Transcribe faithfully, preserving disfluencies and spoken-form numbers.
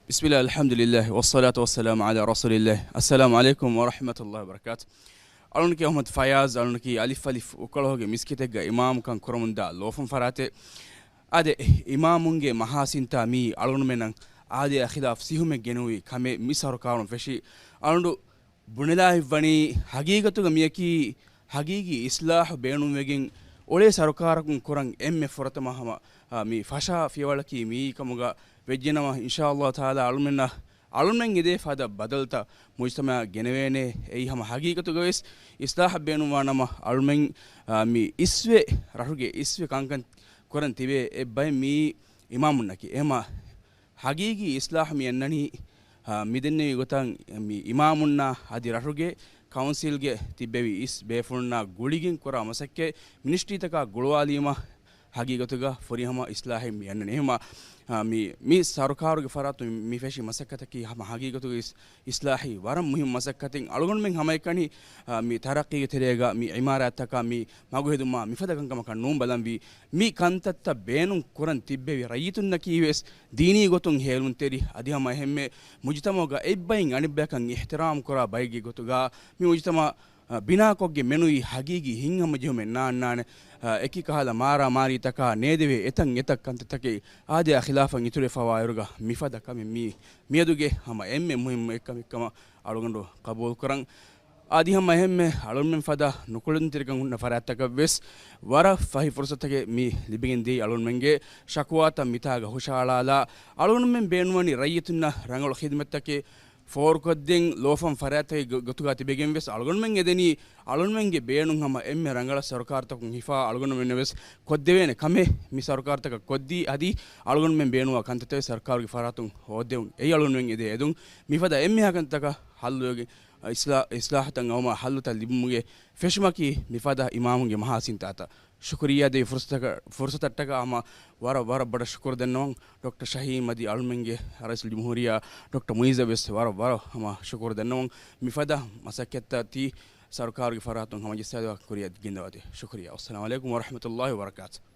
بسم الله، الحمد لله، والصلاة والسلام على رسول الله. السلام عليكم ورحمة الله وبركاته. އަޅުންކީ އަޙްމަދު ފަޔާޒް، އަޅުންކީ އަލިފް އަލިފް އުކަޅުހުގެ މިސްކިތެއްގަ އިމާމުކަން ކުރަމުންދާ ލޯފަން ފަރާތެއް. އާދެ، އިމާމުންގެ މަހާސިންތާ މީ އަޅުގަނޑުމެންނަށް އާދަޔާ ޚިލާފް ސިހުމެއް ގެނުވި ކަމެއް މި ސަރުކާރުން ފެށި. އަޅުގަނޑު ބުނެލާ ހިތްވަނީ ހަގީގަތުގަ މިޔަކީ ހަގީގީ އިސްލާހު ބޭނުންވެގެން އުޅޭ ސަރުކާރަކުން ކުރަން އެންމެ ފުރަތަމަ ހަމަ، އާ، މި ފަށާ ފިޔަވަޅަކީ މިއީ ކަމުގަ ވެއްޖެނަމަ، އިންޝާﷲ ތަޢާލާ އަޅުމެންނަށް، އަޅުމެން އެދޭ ފަދަ ބަދަލުތައް މުޖްތަމަޢަށް ގެނެވޭނެ. އެއީ ހަމަ ހަގީގަތުގަވެސް އިސްލާހަށް ބޭނުންވާ ނަމަ، އަޅުމެން، އާ، މި އިސްވެ ރަށުގެ އިސްވެ ކަންކަން ކުރަން ތިބޭ އެއްބައެއް މިއީ އިމާމުންނަކީ. އެހެމަ ހަގީގީ އިސްލާހު މި އަންނަނީ، އާ، މި ދެންނެވި ގޮތަށް މި އިމާމުންނާ އަދި ރަށުގެ ކައުންސިލްގެ ތިއްބެވި އިސް ބޭފުޅުންނާ ގުޅިގެން ކުރާ މަސައްކަތް މިނިސްޓްރީތަކާ ގުޅުވާލީމަ ހަގީގަތުގަ ފުރިހަމަ އިސްލާހެއް މި އަންނަނީ. އެހެމަ، އާ، މި، މި ސަރުކާރުގެ ފަރާތުން މި ފެށި މަސައްކަތަކީ ހަމަ ހަގީގަތުގަ އިސް، އިސްލާހީ ވަރަށް މުހިންމު މަސައްކަތެއް. އަޅުގަނޑުމެން ހަމައެކަނި، އާ، މި ތަރައްޤީގެ ތެރޭގަ މި އިމާރާތްތަކާ މި މަގުހެދުމާ މިފަދަ ކަންކަމަކަށް ނޫން ބަލަންވީ. މި ކަންތައްތައް ބޭނުން ކުރަން ތިއްބެވި ރައްޔިތުންނަކީ ވެސް ދީނީ ގޮތުން ހޭލުންތެރި އަދި ހަމަ އެހެންމެ މުޖުތަމަޢުގަ އެއްބައިން އަނެއްބަޔަކަށް އިޙްތިރާމް ކުރާ ބައެއްގެ ގޮތުގަ މި މުޖުތަމަޢު، އަ، ބިނާކޮށްގެން މެނުވީ ހަގީގީ ހިތްހަމަޖެހުމެއް ނާންނާނެ. އަ، އެކި ކަހަލަ މާރާމާރީތަކާ ނޭދެވޭ އެތަން އެތައް ކަންތައްތަކެއް އާދަޔާ ޚިލާފަށް އިތުރުވެފަވާއިރުގަ މިފަދަ ކަމެއް މީ މިއަދުގެ ހަމަ އެންމެ މުހިންމު އެއްކަމެއްކަމަށް އަޅުގަނޑު ޤަބޫލުކުރަން. އަދި ހަމަ އެހެންމެ އަޅުންމެން ފަދަ ނުކުޅެދުންތެރިކަން ހުންނަ ފަރާތްތަކަށް ވެސް ވަރަށް ފަހި ފުރުސަތަކެއް މި ލިބިގެން ދިޔައީ. އަޅުންމެންގެ ޝަކުވާތައް މިތާގަ ހުށަހަޅާލާ، އަޅުންމެން ބޭނުންވަނީ ރައްޔިތުންނަށް ރަނގަޅު ޚިދުމަތްތަކެއް ފޯރުކޮށްދޭން ލޯފަން ފަރާތްތަކެއް ގޮ-، ގޮތުގަ ތިބެގެން ވެސް އަޅުގަނޑުމެން އެދެނީ އަޅުންމެންގެ ބޭނުން ހަމަ އެންމެ ރަނގަޅަށް ސަރުކާރުތަކުން ހިފާ އަޅުގަނޑުމެން ވެސް ކޮށްދެވޭނެ ކަމެއް މި ސަރުކާރުތަކަށް ކޮށްދީ އަދި އަޅުގަނޑުމެން ބޭނުންވާ ކަންތައްތައް ވެސް ސަރުކާރުގެ ފަރާތުން ހޯއްދެވުން. އެއީ އަޅުގަނޑުމެން އެދޭ އެދުން. މިފަދަ އެންމެހާ ކަންތަކަށް ހައްލުވެގެން އިސްލާ-، އިސްލާހުތައް އައުމާ ހައްލުތައް ލިބުމުގެ ފެށުމަކީ މިފަދަ އިމާމުންގެ މަހާ ސިންތާތައް. ޝުކުރިއްޔާ ދެވި ފުރުސަތަކަށް، ފުރުސަތަށްޓަކާ ހަމަ ވަރަށް، ވަރަށް ބޮޑަށް ޝުކުރު ދަންނަވަން. ޑޮކްޓަރ ޝަހީމް އަދި އަޅުމެންގެ ރައީސުލްޖުމްހޫރިއްޔާ ޑޮކްޓަރ މުއިއްޒަށް ވެސް ވަރަށް، ވަރަށް ހަމަ ޝުކުރު ދަންނަވަން. މިފަދަ މަސައްކަތްތައް ތި ސަރުކާރުގެ ފަރާތުން ހަމަޖައްސާދޭ ކުރިއަށް ގެންދަވާތި. ޝުކުރިއްޔާ. އައްސަލާމު ޢަލައިކުމް ވަރަޙްމަތުﷲި ވަބަރަކާތުހު.